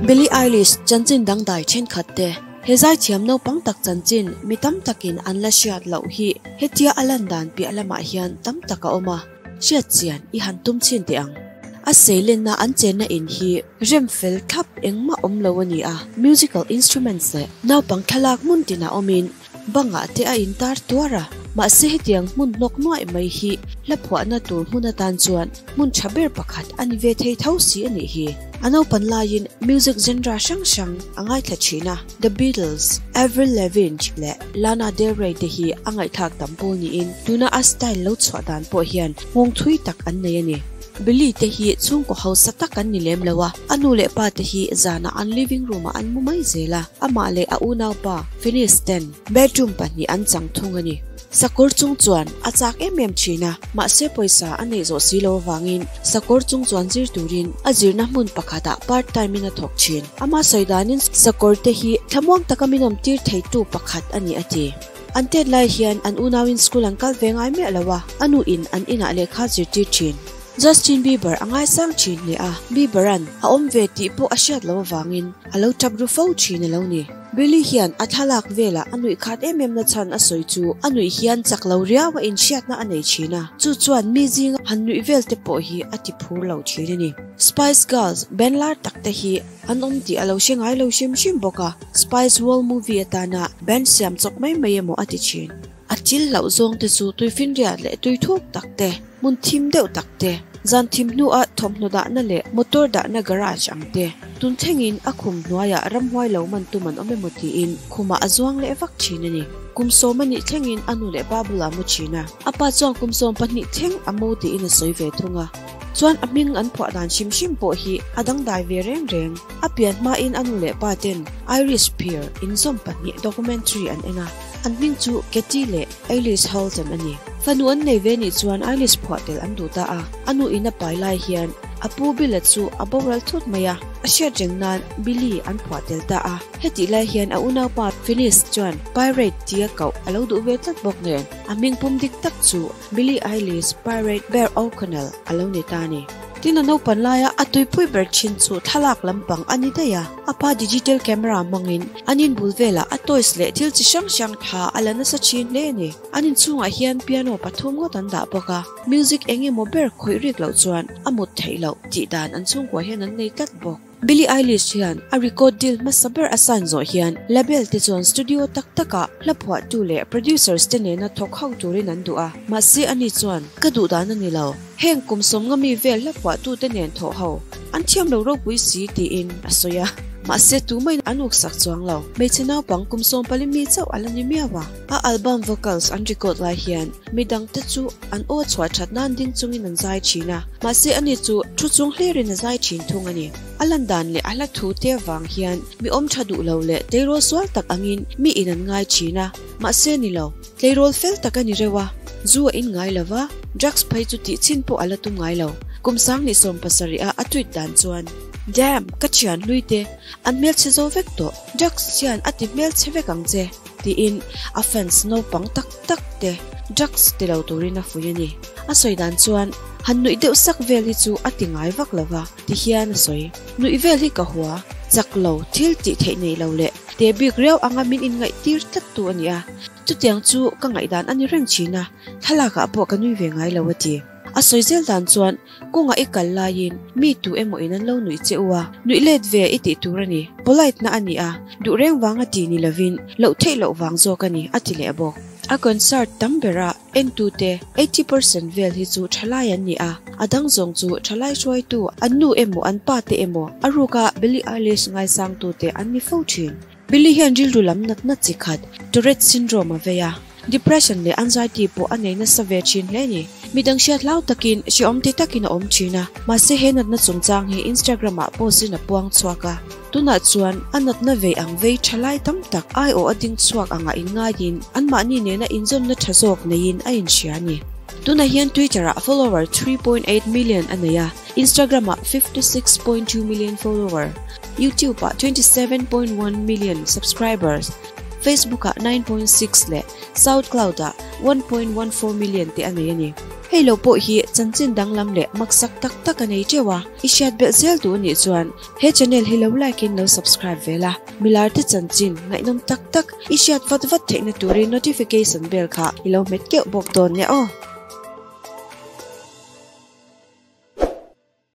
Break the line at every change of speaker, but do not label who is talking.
Billie Eilish chanchin dangdai thenkhat te, He zaithiam naupang tak chanchin mi tam takin an la hriat loh hi hetia a lan dan piah lamah hian tam tak a awm a, hriat chian i han tum chhin teh ang. A seilenna an chenna in hi rem fel thlap engmah awm lo a ni a, musical instruments leh naupang thlalak hmun tinah awmin bangah te a intar tuar a, mahse hetiang hmun hnawk nuaih mai hi hla phuahna tur hmun atan chuan hmun tha ber pakhat a ni ve thei tho si a nih hi. A naupan laiin music genre hrang hrang a ngaithla thin a, The Beatles, Avril Lavigne leh Lana Del Rey te hi a ngaihthlak tam pawl niin tuna a style lo chhuah dan pawh hian nghawng thui tak an nei a ni. Billie te hi chhungkaw hausa tak an ni lem lo a, a nu leh pa te hi zanah an living room ah an mu mai zel a, amah leh a unaupa Phineas ten bedroom pahnih an chang thung a ni. Sakawr chung chuan a chak em em thin a, mahse pawisa a neih zawh si lo avangin sakawr chung chuan zir turin a zirna hmun pakhatah part time in a thawk thin. Ama sawi danin sakawr te hi thlamuang taka min awm tir theitu pakhat a ni a ti. An tet lai hian an unauin school an kal ve ngai miah lo a, a nuin an inah lehkha zirtir thin. Justin Bieber a ngaisang thin hle a, Bieber-a'n a awm ve tih pawh a hriat loh avangin a lo tap ru fo thin a lo ni. Billie hian a thlalak velah a nuih khat em em na chhan a sawi chu a nuih hian chak lo riau a inhriatna a nei thin a, chu chuan mi zinga han nuih vel te pawh hi a ti phur lo thin a ni. Spice Girls band lar tak te hi an awm tih a lo hre ngai lo hrim hrim bawk a, Spice World movie atana band siam chawp mai mai emaw a ti thin. A thil hlauh zawng te chu tuifinriat leh tui thuk tak te, hmun thim deuh tak te, zan thim hnua thawmhnaw dahna leh motor dahna garage ang te, tun thlengin a khum hnuaiah ramhuai lo man tum an awm emaw tiin khumah a zuang leh vak thin a ni. Kum sawm a nih thlengin a nu leh pa bulah a mu thin a, a pa chuan kum 12 thleng a mu tiin a sawi ve thung a. Chuan a hming an phuah dan hrim hrim pawh hi a dangdai ve reng reng. A pian hmain a nu leh pa ten Irish Phir inzawm pahnih documentary an en a. An hming chu Katie leh Eilish Halton a ni. Fanu an nei ve nih chuan Eilish phuah tel an duh ta a. A nu in a pai lai hian a pu Bill-a chu a boral thut mai a, a hriat reng nan Billy an phuah tel ta a. Hetih lai hian a unaupa Phineas chuan Pirate tia koh a lo duh ve tlat bawk nen, a hming pum dik tak chu Billie Eilish Pirate Bear O'Connell a lo ni ta a ni. Tin a naupan laia a tuipui ber thin chu thlalak lampang a ni daih a, a pa digital camera hmangin an inbul velah a toys leh thil chi hrang hrang tha a la nasa thin hle a ni. An inchhungah hian piano pathum ngawt an dah bawk a, music eng emaw ber khawih rik loh chuan a mut theih loh tih dan an chhungkua hian an nei tlat bawk. Billie Eilish hian a record deal hmasa ber a sign zawh hian label te chuan studio tak takah hla phuahtu leh producers te nena thawk ho turin an duh a, mahse ani chuan, Ka duh dan a ni lo, heng kum sawmnga mi vel hla phuahtu te nen thawh ho an thiam lo ropui si tiin a sawi a, mahse tumah in an uksak chuang lo. Hmeichhe naupang kum 14 mi chauh a la ni miau a. A album vocals an record lai hian mi dangte chu an aw chhuah that nan ding chungin an zai thin a, mahse ani chu thu chung hlirin a zai thin thung a ni. A lan dan leh a hla thu te avang hian mi awm tha duh lo leh tleirawl sual tak angin mi in an ngai thin a, mahse ni lo, tleirawl fel tak a ni reuh a, zu a in ngai lo va, drugs phei chu tih chhin pawh a la tum ngai lo. Kum 2070 a a tweet dan chuan, Damn, ka thian hlui te, an hmelchhe zo vek tawh, drugs hian a ti hmelchhe vek ang che. Tiin a fans naupang tak tak te drugs ti lo turin a fuih a ni. A sawi dan chuan han nuih deuh sak vel hi chu a ti ngai vak lo va, ti hian a sawi. Nuih vel hi ka hua, chak lo, thil tih theih nei lo leh te bik riau anga min inngaih tir tlat tu a ni a. Chutiang chu ka ngaihdan a ni reng thin a, thlalakah pawh ka nui ve ngai lo a ti. A sawi zel dan chuan kawngah i kal laiin mi tu emaw in an lo nuih che u a, nuih let ve i tih tur a ni. Polite na a ni a, duh reng vanga ti ni lovin loh theih loh vang zawk a ni, a ti leh bawk. A concert tam bera entute 80% vel hi chu thalai an ni a, a dang zawng chu thalai hruaitu an nu emaw an pa te emaw a ruka Billie Eilish ngaisangtute an ni fo thin. Billie hian rilru lam natna chi khat Tourette syndrome a vei a. Depression leh anxiety pawh a nei nasa ve thin hle ni. Midang hriat hlau takin, hrehawm ti takin a awm thin a, mahse he natna chungchang hi Instagram ah post in a puang chhuak a. Tunah chuan a natna vei ang vei tha lai tam tak aiawh a ding chhuak angah inngaiin anmahni nena inzawmna tha zawk neiin a inhria a ni. Tunah hian Twitter ah follower 3.8 million a nei a, Instagram ah 56.2 million follower, YouTube ah 27.1 million subscribers, Facebook ah 9.6 leh SoundCloud ah 1.14 million te a nei a ni. Hei lo pawh hi chanchin danglam leh maksak tak tak a nei teuh a, i hriat belh zel duh anih chuan he channel hi lo like in lo subscribe ve la, milar te chanchin ngaihnawm tak tak i hriat vat vat theihna turin notification bell kha i lo hmet keuh bawk dawn nia aw.